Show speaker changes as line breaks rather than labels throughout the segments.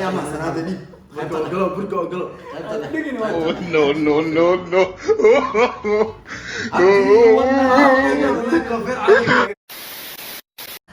Yaa sanaada dhiib.
Burka ogolo, burka ogolo.
Dhigin waa.
Oh, no, no, no, no.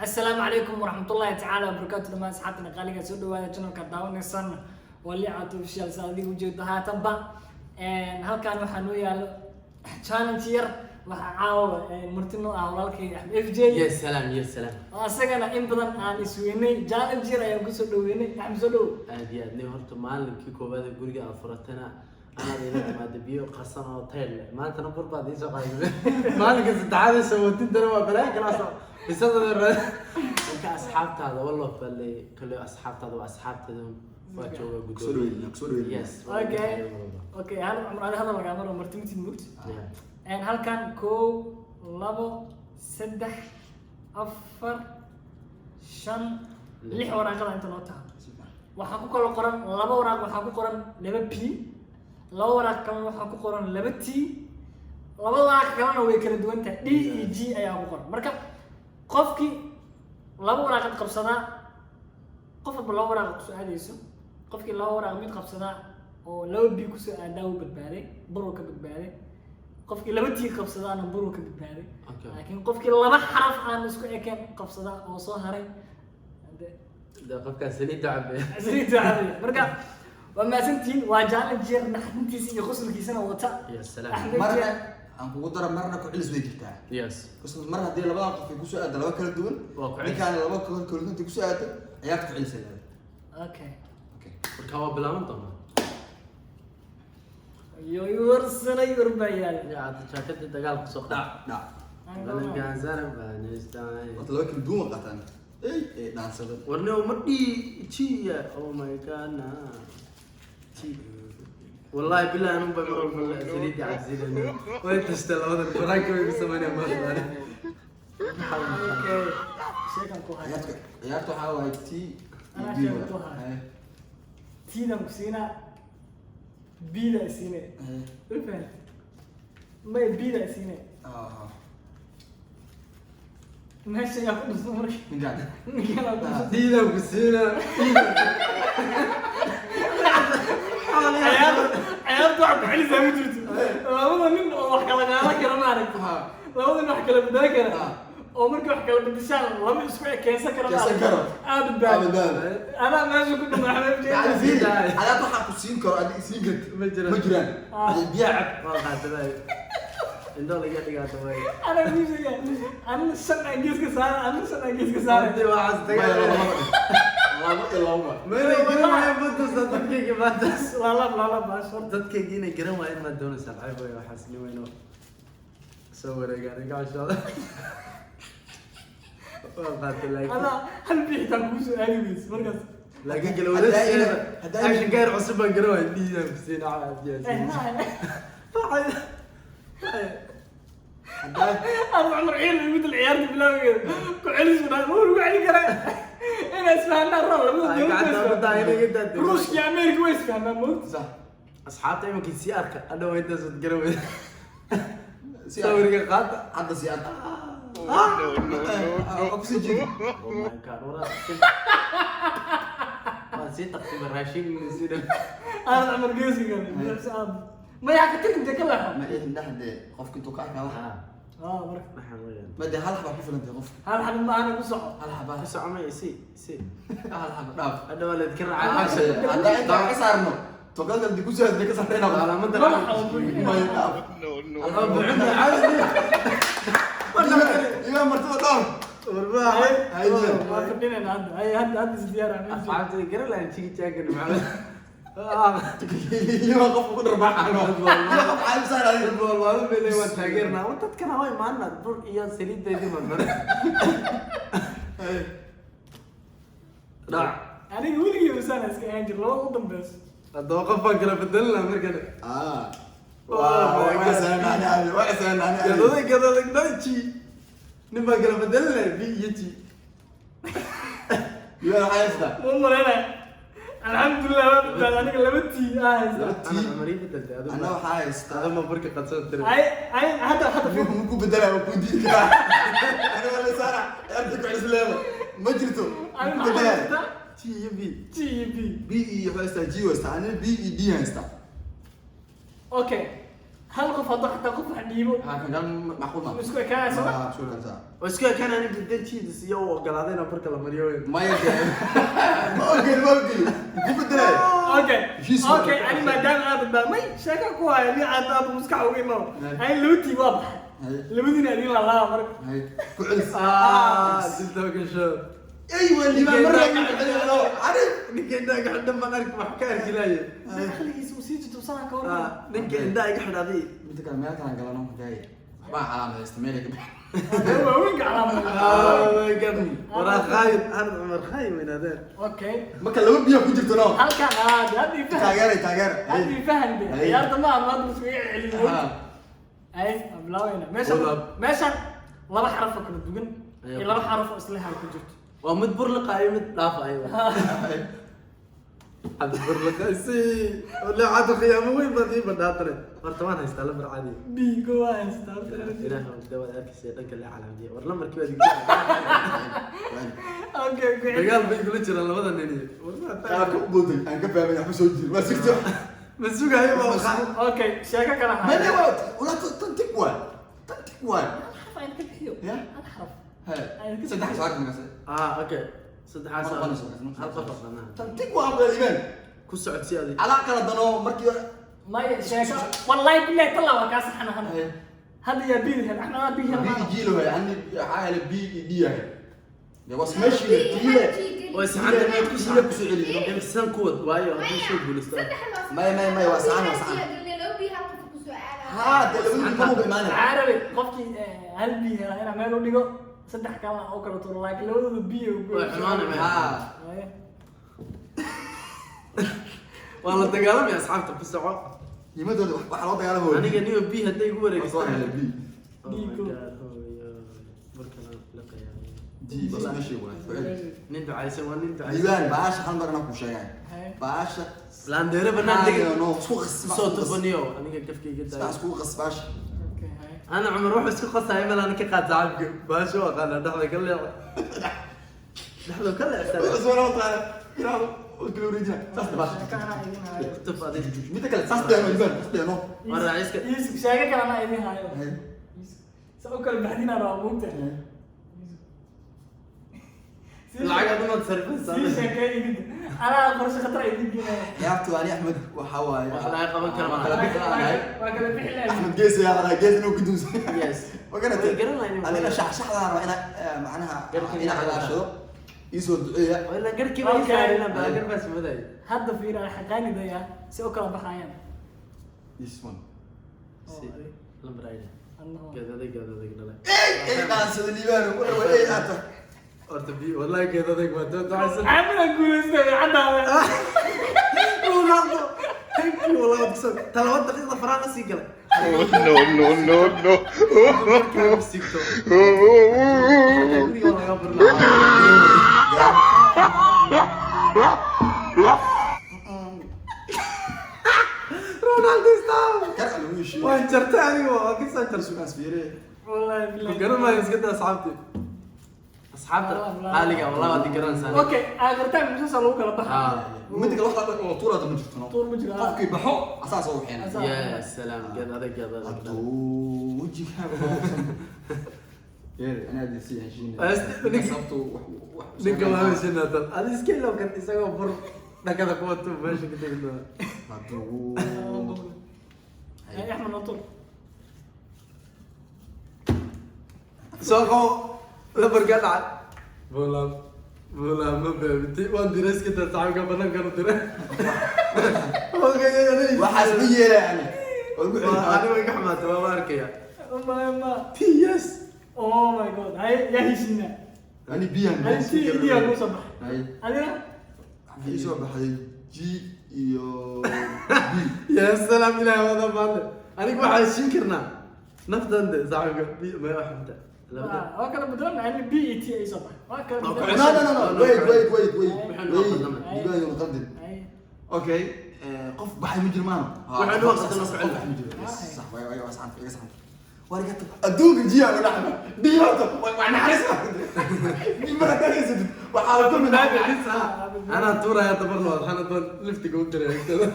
Asalaamu calaykum waraxmatullaahi tacaala wabarakaatu. Dhammaan asxaabtina qaaliga, soo dhawaada channelka daawanaysan waa Liicato Official. Sa adiga ujeedo haatanba halkan waxaa noo yaalo challenge yar. Waxaa caawa marti noo ah walaalkay Axmed FJ.
Yes salaam, yes salaam.
Oo asagana in badan aan isweynay, challenge yar ayaan kusoo dhaweynay. Axmed, soo dhawow.
Aad iyo aad. Nin horta maalinkii koowaad ee guriga aad furatana anaad ila timaada biyo qasan oo tayl leh, maantana bur baad iisoo qaaday. Maalinka saddexaad ee sawootintana waa balaayo kala soo bisadada marka asxaabtaada wallo balle kale, asxaabtaada waa asxaabtaada, waa jooga.
Kusoo
gudoomiye.
dhaweynaa, kusoo dhaweynaa.
Yes.
Okay, hal Cumar, adi hadal lagaa maro, marti mitid mugti.
Yeah.
Halkan kow, labo, saddex, afar, shan, lix waraaqada inta noo taha. Waxaa ku kala qoran laba waraaq waxaa ku qoran laba P, laba waraaq kalena waxaa ku qoran laba T, laba waraaq kalena way kala duwan tahay, D e G ayaa ku qoran. Marka qofkii laba waraaqad qabsadaa, qof walba laba waraaq kusoo aadayso, qofkii laba waraaq mid qabsadaa oo laba B kusoo aadaa wuu badbaaday, buruu ka badbaaday. Qofkii laba T qabsadaana buruu ka badbaaday. Laakiin qofkii laba xaraf aan isku ekeen qabsadaa oo soo haray
De qofkaas saliidda cabe.
Saliidda cabe. Marka waa mahadsantihiin. Waa challenge yar, naxdintiisa iyo qosolkiisana wata.
Yes salaam.
Axmed.
Marna aan kugu daro, marna ku celis way jirtaa. Bas mar haddii labadan qof ay kusoo aado laba kala duwan,
Waa ku celis.
Ninkaan laba kala duwan intay kusoo aado, ciyaarta ku celis ay leedahay.
Okay.
Okay.
Marka waa bilaaban doonaa.
Iyo warsanay war baa yaal.
Yaa jaakada dagaalka soo
Dhac
qaad.
Dhac.
Balankaasana baanistaan.
Horta laba kala duwan waa qaataan. Ey, ee dhaansada.
Warne ma D G ya? Oh my God, na G, wallahi billahi anun ba mar walba saliidda cabsinayna way tasta labadan baraanka way ku sameynayaan maanta.
Okay, sheekan ku haya.
Ciyaarta waxaa waaye T iyo
Anaa
B.
sheekan ku haya. T-dan ku siinaa, B-da isiine. Ma fahanti? May, B-da isiine. Meesha ayaa ku dhufsan marka.
Ninkaan.
Ninkaan aa ku dhufsan.
Diidan ku siina.
Ciyaarta wax ku celisaa ma jirto. Labada nin oo wax kala qaadan kara, ma aragti, labada nin wax kala bedelan kara oo markay wax kala bedeshaan laba isku ekeensan kara, ma
Keensan
aragti?
karo.
Aa badbaado.
Aa badbaado.
Anaa meesha ku dhumay, Axmed.
Yani fiiri, adaad waxaa ku siin karo, adiga siin karti.
Ma jiraan.
Ma jiraan. Biyaha cab.
Waa qaadabay indhoo laga dhigaa dabay.
Anaa kuu sheegaya, anina shan aan geeska saaray, anina shan aan geeska saaray.
Hadii waxaas
Maya,
dagaal
laba laba iyo laba.
Ma inay garan waayeen badasa dadkayga maanta.
Laalaab laalaab baash horta.
Dadkayga inay garan waayeen maad doonaysaa? Ceeb wey waxaas, nin weyn oo soo wareegaan iga cashooda waa qaatay laakiin.
Adaa hal bixitaan kuu soo aadi weyse markaas.
Laakiin kala
Haddaa
wareegsiga action gaar cusub baan garan waayay. Dhiidaan ku siina.
Haddaa
Ada Cumar ciil igu dil ciyaarta bilowgeeda ku celis baa ma lagu celin karaa. Inay isfahanaan rab labada
Ay, gacanta
dowlad.
ku daa, inay iga daadeen.
Ruushka iyo Ameerika way isfahmaan, moogta.
Sax.
Asxaabta imankii sii arka adhow intaasad garan weyda.
Si
sawirka qaata.
Hadda si aad.
Oh, no, no, no,
Waa kusii jeedi.
Oh my God, waraa waan sii taqsiima raashin sii dhan.
Ada Cumar geeska galay maya ka tagin ka leexo.
Ma ii indhaha dee, qofka intuu ka arkaa wax.
Ah, marka
Maxaan weeyaan?
Ma dee, hal xabaa ku filantay qofka.
Hal xabid ma ahana, ku soco.
Hal xabaa.
Ku soco, may si si.
Hal xaba dhaaf.
Hadhow waa laydinka raacay.
Haddaa intaan ka saarno tokada hadii kusoo aadnay ka saarnayna.
Calaamada.
Madaxa oo buuxinaya.
Maya, dhaaf.
No, no.
Imaa martida dhowr.
Warbaaxay.
Waa fadhinayna hadda. Ay, hadda is diyaar ah.
Asxaabta garan lahayn jigi jaagan maxamed.
Imaa qofka ku dharbaaxano. Imaa qof caalim saarayo.
Walwaalin bay leeyihiin, waan taageernaa. War dadkana waa imaana bur iyo saliideedii marmare. Dhac.
Aniga weligii usaan iska ahaan jir labada u dambeyso.
Haddaba qof baan kala bedelnaa markale.
Waa waa waa saanaani.
Gadada gadada dhaji. Nin baan kala bedelnaa B iyo G.
Imaa waxaa haystaa.
Ma malaynaya, alxamdulilah, waa badbaada. Aniga laba T aa haysta.
Laba T.
Ana Cumar ii bedeltay adigu.
Anna waxaa haystaa.
Adigu ma burka qadsan tiri.
Ay ay, hadda fiir.
Muku bedelaa, waa kuu diidi karaa. Ani waa la saara ciyaarta ku celis leeda ma jirto.
Ani
Muku
maxaa
bedelaa.
haystaa?
G. T iyo B.
T iyo B.
B iyo wuxuu haystaa G haystaa, anina B iyo D haystaa.
Okay, hal qof hadduu xataa qof wax dhiibo,
Ha kan kan macquul ma.
Isku ekaanaya soo ma?
Ah, isku ekaanaysaa.
Oo isku ekaan aniga dantiisa iyo u ogolaaday inaan barka la mariyo weyn.
Maya dee. Ma ogeli, ma ogeli. Ku bedelay.
Okay.
Heshiis.
Okay, ani maadaama aad badbaadmay sheeko ku haya ni aad aad maskax uga imaado. Ani laba tii waa baxay.
Haye.
Labadiina adin lalaaba marka.
Haye. Ku celis.
Ah, dilta gasho.
Ey, waa liibaan mar laga celino. Arif.
Ninka indhaha iga xidhan baan arki wax ka arki lahaye.
Aqligiisa uu sii jujubsanaa ka hor.
Ah, ninka indhaha iga xidhaday.
Midda kale meel kalan galano daay. Waxbaa calaamadaysta meel ay ka baxay.
Waaweynka calaamad.
Ah, my God. Waraa khayr, ana Cumar khayr weyn adeer.
Okay.
Marka laba biyo ku jirto no.
Halkan aad hadda ii fahan.
Taageeray, taageer.
Hadda ii fahan de.
Haye.
Ciyaarta ma aha maanta isku celcelin.
Ah.
Ay, bilaawayna. Meeshan
Walaal.
meeshan laba xaraf oo kala duwan
Ayaa.
iyo laba xaraf oo isla hal ku jirto.
Waa mid bur liqaayo, mid dhaafayo. Cabdi bur liqaysay. Walaa cad qiyaamo weyn baad ii badhaatane. Horta waan haystaa lambar caadi.
Biigo waa haystaa.
Ilaah dawaad arkaysa dhanka la calaamadiya. War lambarkii baad igu.
Okay.
Dagaal bay kula jiraan labada nin. War
Qaabka u booday aan ka fahmay waxba soo jirin. Waa sigto.
ma sugayo waa qaar.
Okay, sheeko kala
Mane
haya.
waa wala tan tig waay. Tan tig waay.
Hal xaraf ayna ka bixiyo.
Ya?
Hal xaraf.
Haye. Saddex soo arkin kaas.
Ah, okay. Saddexaas.
Ma noqonayso,
Hal qof aqaanaa.
Tan tig waa abdal iimaan.
Ku socodsii adiga.
Calaa kala dano markii hore.
Maya sheeko. Wallahi billahi talla waa kaa saxan ahan.
Haye.
Hadda yaa biidi hel. Axmed adaa biidi hel.
B E G loo yahay. Ani waxaa helay B E D yahay. Dee was meeshii tiile.
Way saxanta meed ku
Tiile ku soo celiyo.
Imsan ku wad waayo haddii soo guulaysto.
Maya, waa saxan, waa saxan. Haa, dee labadii ma uga imaanaya.
Carabi qofkii hal biyo helaa inaa meel u dhigo, saddex kalena oo kala tuuro, laakiin labadooda biyo ugu.
Way xumaanay meel.
Haa.
Haye.
Waa la dagaalamaya asxaabta, ku soco.
Yimadooda waxa loo dagaalamo.
Aniga niyo B hadday igu
Soo
wareegistaan.
helay B.
Oh my
Nico.
God, hooyo. Markana la qiyaamay.
G bas meeshii waay. Ku celi.
Nin ducaysan waa nin ducaysan.
Liibaan baasha hal mar anaa kuu sheegay.
Haye.
Baasha.
Laandeere banaan degay.
No, isku qas.
Soo tufaniyo aniga gafkayga
Isku
daay.
isku qas baasha.
Okay, haye.
Ana Cumar wuxuu isku qasaya meel aan ka qaad saaxiibka. Baasho aqaana dhexda ka leex. Dhexda ka leexsan.
Soo noqota. Ilaa u kala wareejina. Saas baasha.
Sheeko anaa idin hayo.
Tuf adiga.
Midda kale saas deeno Liibaan, saas deeno.
Waa raaciska.
Sheeko kale anaa idin hayo.
Haye.
Sa u kala baxdinaa rabaa moogta.
Lacag aad uma sarifaysaa.
Sii sheekay idin. Anaa qorshe khatar idin geenaya.
Ciyaartu ani Axmed waxa waaye.
Wax laga qaban karo
Waa kala bixi la'aanahay.
Waa kala bixi lahayn.
Axmed gees ayaa la gees inuu ku duusan.
Yes.
Ma garatay?
Way garanayaan.
Adiga shaxshaxdaa rabaa inaa macnaha
Garabka
inaa calaashado. Ii soo duceeya.
Waa ilaa garkii baa
Okay.
saarin baa gar baa simaday.
Hadda fiir aan xaqaani dayaa si u kala baxayaan.
This one.
Si lambar ayda.
Annahu.
Geedaday geedaday dhalay.
Ey, ey qaansada Liibaan, wala wala ey aata.
Horta bi wallahi geedaday waa ducaysan.
Caamina guulaystay caddaada.
Ronaldo. Thank you wallahi waad kusoo talabaad daqiiqada faraan la sii galay.
Oh no no no no.
Markaa sigto. Guriga waa laga burlaa. Ronaldo stop.
Kar lagu heshiiyo.
Waan jartay aniga waa ka soo jartay.
Sugaas fiire.
Wallahi billahi.
Ma garanayo iska daa asxaabtii. Asxaabta qaaliga wallahi waad i garanaysaa.
Okay, aakhirtaan musaasa lagu kala baxaa.
Ah.
Midda kale wax la tuuraada ma jirto.
Tuur ma jiro, ah.
Qofkii baxo asaas oo waxeena.
Asaas.
Ya salaam geed adag geed adag.
Hadduu wejigaaga hoosan. Yeer, anaa idin sii heshiinaya. Sababtu
Ninka waa heshiinaa tan. Adi iska ilow kan isagoo bur dhakada ku wato meesha ka tegi doona.
Hadduu
Haye, Axmed noo tuur.
Soo qabo lambarkaa dhacay. Boolaam boolaam ma fahamtay waan diray iska daa saaxiibka banaankan u diray.
Waxaas ma yeelay ani. Waa lagu celin.
Ani way ka xumaatay waa ma arkaya.
Ma ma.
T yes.
Oh my God. Haye, yaa heshiinaa.
Ani biyan.
Haye, T iyo D aa kuu soo baxay.
Haye.
Adiga?
Waxaa ii soo baxday G iyo B.
Ya salaam ilaahay wada maale. Aniga waxaan heshiin karnaa naftan de saaxiibka B ma wax xunta. Labada.
Waa kala bedelan, ani B iyo T ay soo baxay. Waa kala
Waa ku
bedelan.
No, no, no, no. Wait, wait, wait, wait.
Waxaan noo
Wait.
qaldamay.
Liibaan yuu qaldin.
Haye.
Okay. Qof baxay ma jiro maano.
Waxaan noo qaldamay,
Qof baxay ma jiro. Yes,
Ah.
sax, way, way, waa saxan, iga saxan. Warigata adduunka jiyaa u dhaxma dhiibata waa naxariis bii mar haddaad haysatid waxaa la kulmi
Anaa tuuraya tabar labaad, waxaana doon liftiga u diray agtada.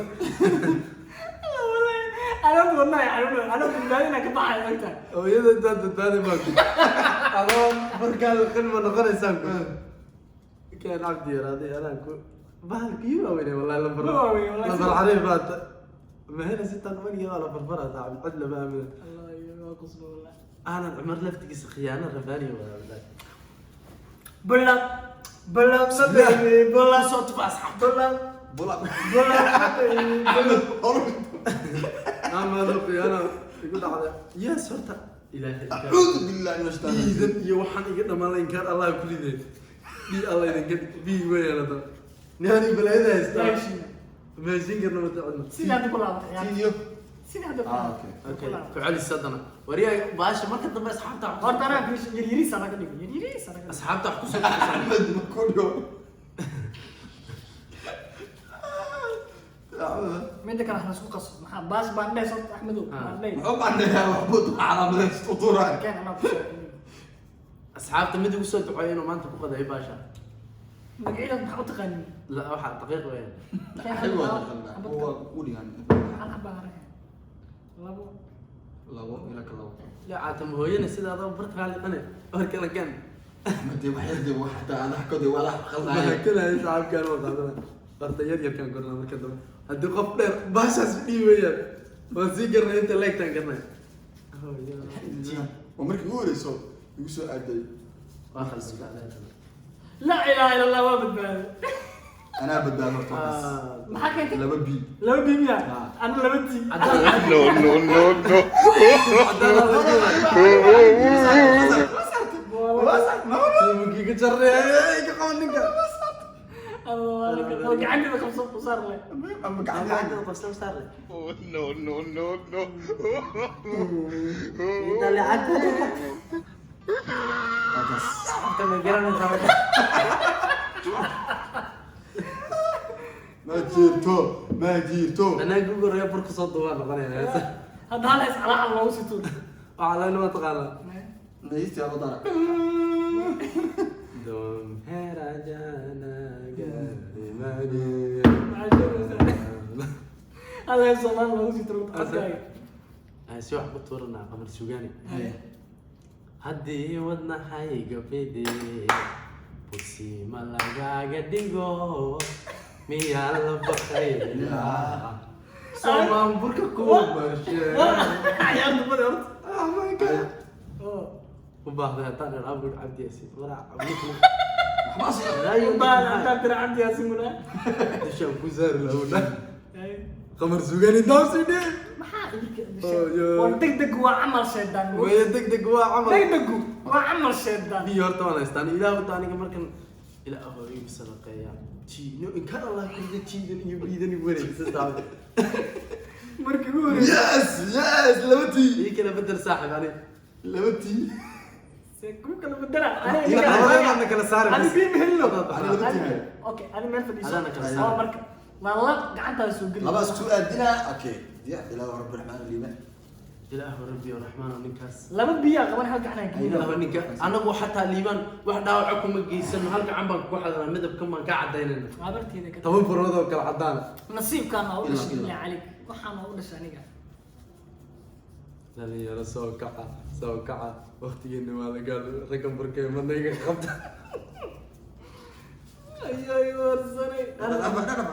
Anaa wadnaha xanuun, anaa badbaadina ka baxaya ogtahay.
Hooyada intaad badbaadi baa ku adoo markaad qilma noqonaysaan ku keen cabdi yaraaday anaa ku bahalkii waaweynay wallahi lambar.
Ma waaweyn, wallahi.
Lambar xariif baa ta mahela sitan weligeed waa la farfaraa saaxib, cid lama aamina.
Allah iyo waa qoslo wallahi.
Aanan Cumar laftigiisa khiyaano rabaani wadaa wallahi.
Bala bala ma baby bala.
Soo tufa asxaab.
Bala
Bula.
Bala ma baby.
Axmed hor.
Amaado khiyaano igu dhacda, yes, horta ilaahay.
Acuudu billahi min ashaytaan.
Dhiidan iyo waxaan iga dhamaan la inkaar Allah ku riday, dhii Allah idinka bii weeyaan hadda niani balaayada haystaa.
Heshiin.
Maheshiin karna ma tacadna.
Sidii hadda ku laabatay ciyaarta.
Tiyo.
Sidii hadda ku
Ah,
laabatay.
okay.
Okay, ku celis haddana wariyaa baasha marka dambe asxaabta wax ku-
Horta anaa fiish yaryariis anaa ka dhigo, yaryariis anaa ka dhigo.
Asxaabta wax kusoo tuursan.
Axmed ma ku dhigo Axmed.
Midda kale waxna isku qaso, maxaa baas baan dhees horta Axmedow.
Ah.
Baan dhees.
Muxuu bandhayaa waxbuu calaamadeys u tuuraya.
Keen anaa ku soo.
Asxaabta mid ugu soo duceeya inuu maanta ku qadayo baasha.
Magacyadaas maxaa u taqaanin?
La waxaa daqiiq weeyaan.
Keen.
Xil waa
hal
taqaanaa
xabad
kuwa
kale.
u dhigan.
Hal xabaa haray, labo.
Labo ila ka labo.
La caatam hooyana sida adoo barta raali qane war kala kan.
Axmed dee waxyar dee wax xataa adah kode waa la
waxaa
qaldaaya.
kalahay saxaabkaan waa qaadana barta yar yarkaan kornaa marka dambe haddii qof dheer baashaas dhii weeyaan waan sii garnay inta leegtaan garnay.
Waa markii ugu horeyso igu soo aaday.
Waa khaldan.
Laa ilaaha illa Allah, waa badbaaday.
Anaa badbaado horta waxaas.
Maxaa keentay?
Laba b.
Laba bi miya?
Ah.
Anu laba ti.
No, no, no, no.
Tiimkiga jarreeya ka qaban ninka.
Oo gacanteeda qabso u saar leh.
Ama gacanta.
Qabsan saarle.
Oh, no, no, no, no.
Inta lacagta. Inta ma garanaysaa marka.
Ma jirto, ma jirto.
Banaanka ugu horreeya burka soo duubaa noqonaya.
Hadda hal hees calaacal loogu sii tuur.
Waxaa leen ma taqaanaa.
Naysti abu dara.
Dum hai rajana garimani.
Maxaa sheegaysaa? Hal hees Soomaali loogu sii tuur codkaaga.
Aan si wax ku tuuranaa Qamar Sugaani. Haddii wadnahayga fide busiima lagaaga dhigo miyaa la baqaya soomaan burka kuwa marshe.
Ciyaarta badi horta.
Oh my God.
Oo.
U baahday haddaan idhaa bur Cabdi Yaasiin walaa.
U baahan haddaan tira Cabdi Yaasiin mulaa.
Dushaan ku saari lahaa Qamar Sugaani daamsidhe.
Maxaa idinka
Oh, yo.
war degdeg waa camal shaydaan.
Waya deg deg waa camal.
Degdegu waa camal shaydaan.
Biyo horta waan haystaan ilaah wata aniga markan ilaah oo igu sadaqeeya jiino inkaan Allah kurida jiidan iyo biidan igu wareegsa saaxiib.
Markii ugu horreysay.
Yes, yes, laba t.
Ii kala bedel saaxiib ani.
Laba t.
Se ku kala bedela.
Ila
labadeenna kala saari.
Ani bii ma helino.
Ani laba tii hayo.
Okay, ani meel fadhiiso.
Adaana kala saari.
Oo marka waa la gacantaada soo geli.
Laba isku aadina, okay diya ilaa rabbi raxmaan liiban.
Ilaah rabbi raxmaan ninkaas.
Laba biyaa qaban, hal gacan aan geliyo.
Ilaah ninka anagu xataa liibaan wax dhaawaca kuma geysano, hal gacan baan ku xadanaa, midabkan baan ka cadaynayna.
Habarteeda ka
10 farood oo kala cadaan.
Nasiibkaan waa u dhashay.
Ilaa, ilaa.
Bilaa calik waxaan waa u dhashay aniga.
Dhalinyaro soo kaca, soo kaca, waqtigeena waa la gaadhay, raggan burkay madnayga qabta.
Ayay warsanay.
Ku dar,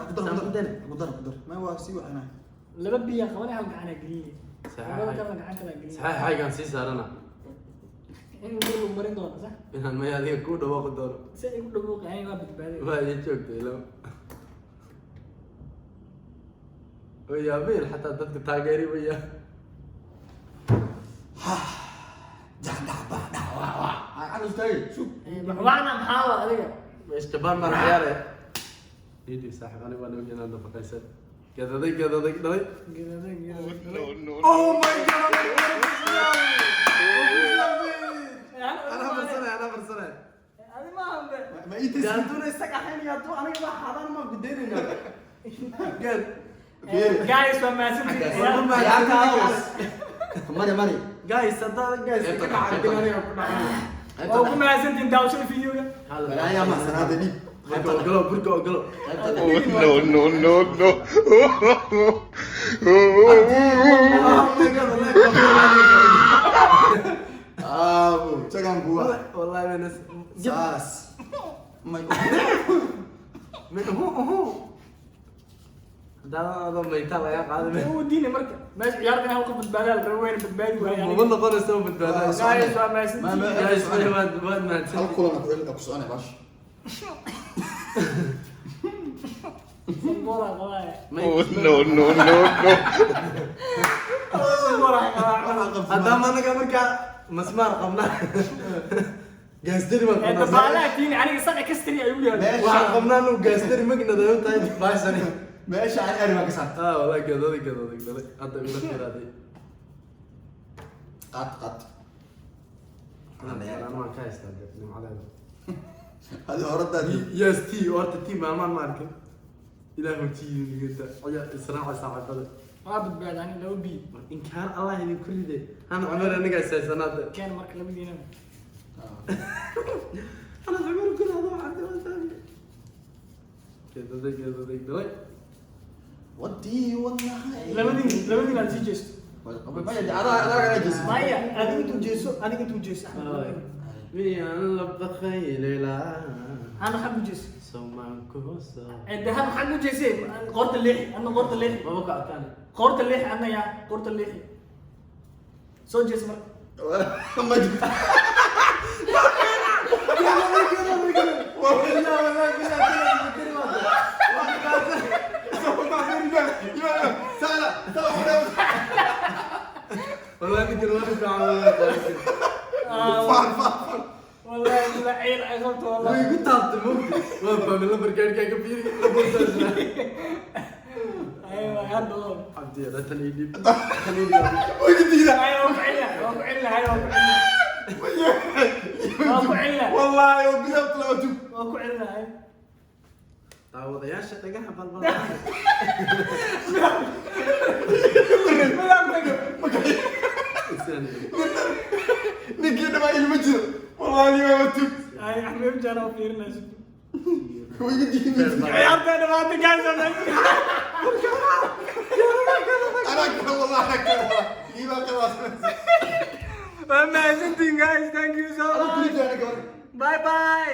ku dar, ku dar, ku dar, ma waa sii waxana.
Laba biyaa qaban, hal gacan aan geliyo.
Saxiix.
Labada kalena gacan kale aan geliyo.
Saxiix xaygaan sii saarana.
In lagu marin doono sax.
Inaan maya adiga kuu dhawaaqi doono.
Si ay u dhawooqayaan waa badbaaday.
Waa ii joogtay ilo oo yaabeen xataa dadka taageeri waya.
Jax dhax bax dhax waa waa aan istaagay sug.
Wacna maxaa waa adiga?
Meesha baan ciyaare idhi saaxiib aniga waan og inaad nafaqaysan gadaday gadaday dhalay.
Gadaday, gadaday.
No, no.
Oh my God, anaa farsanay, anaa farsanay.
Adi ma ahan be.
Ma ii
Dee hadduuna isaga ahayn iyo hadduu aniga baa xaadaan maan gudaynayna gaad.
Fiiri.
Guys, waa mahadsantihiin.
Ciyaarta awas. Mari mari.
Guys, haddaadan guys ka dhacay aniga ku dhacay.
Waa ku mahadsantihiin daawashada videoga.
Balaayaa mahsanaada dhiib.
Burka ogolo, burka ogolo.
Oh, no, no, no, no.
Aabo, jagaan kuwa.
Wallahi bana.
Saas. May.
Haddaadan adoo mayta laga qaaday.
Uu diinay marka meesha ciyaarta in hal qof badbaadaa la rabo, wayna badbaadi waayay.
Maba noqonayso badbaado.
Guys, waa mahadsantihiin.
Guys, waad
Hal
mahadsantihiin.
kulan ku ku soconay bash.
Bola qabaa.
Oh, no, no, no, no.
Bola qabaa.
Haddaan anaga markaa masmaar qabnaa, gaasdari baan qabnaa.
Dabaalaha tiini aniga sac kastari ayuu yahay.
Waxaan qabnaa inuu gaasdari magnad ay u tahay baashani.
Meesha aan ari baa ka saartay.
Ah, wallahi gadaday, gadaday, gadaday. Hadda ila firaaday.
Qaad, qaad.
Anaa waan ka haystaa dee nimcadeeda.
Hadi horadaadi.
Yes, tea horta, tea maalmaan ma arkin. Ilaahu tea nigata ayaa israaca saaxiibada.
Waa badbaada aniga laba bi.
Inkaan Allah idinku ride hana Cumar, aniga isaysanaada.
Keen marka labadiinaba.
Ana Cumar ku raado waxaan waa gadaday, gadaday, gadaday.
Wadii wadnahay.
Labadiin aad sii jeesto.
Maya, adaa adaa kana jeeso.
Maya, adiga intuu jeeso, aniga intuu jeeso.
Miyaan la bakhaylilaa?
Hana xag u jeeso.
Somaankuso.
De hana xag u jeesay, qoorta leexi, adna qoorta leexi.
Maba ku arkaan.
Qoorta leexi adna, yaa qoorta leexi. Soo jeeso marka.
Ma jirto.
والله ninkan waa fiican.
Faan, faan, faan.
Wallahi la ciil ay qabto
Way
wallahi.
igu taabtay mugdi. Waa fahmay lambarkaadhkaa ka fiiri.
Aywa, hadda oo.
Cabdi yara, tan ii dhiib, tan ii dhiib.
Aywa, waa ku celina, waa ku celina, aywa, waa ku celina. Waa ku celina.
Wallaahi oo bilaw talaatu.
Waa ku celina, aywa.
Daawadayaasha dhagaha balbal.
Madaxda.
Ninkii dhamaa ilma jiro. Wallaahi waa tug.
Ay, Axmed Jaan oo fiirinayso.
Way iga diiday.
Ciyaarta dhamaatay, guys.
Anaa kale, wallaahi anaa kale. Liibaa qabaas.
Waa mahadsantihiin, guys. Thank you so
Anaa
much.
kuli jooga gabar.
Bye bye.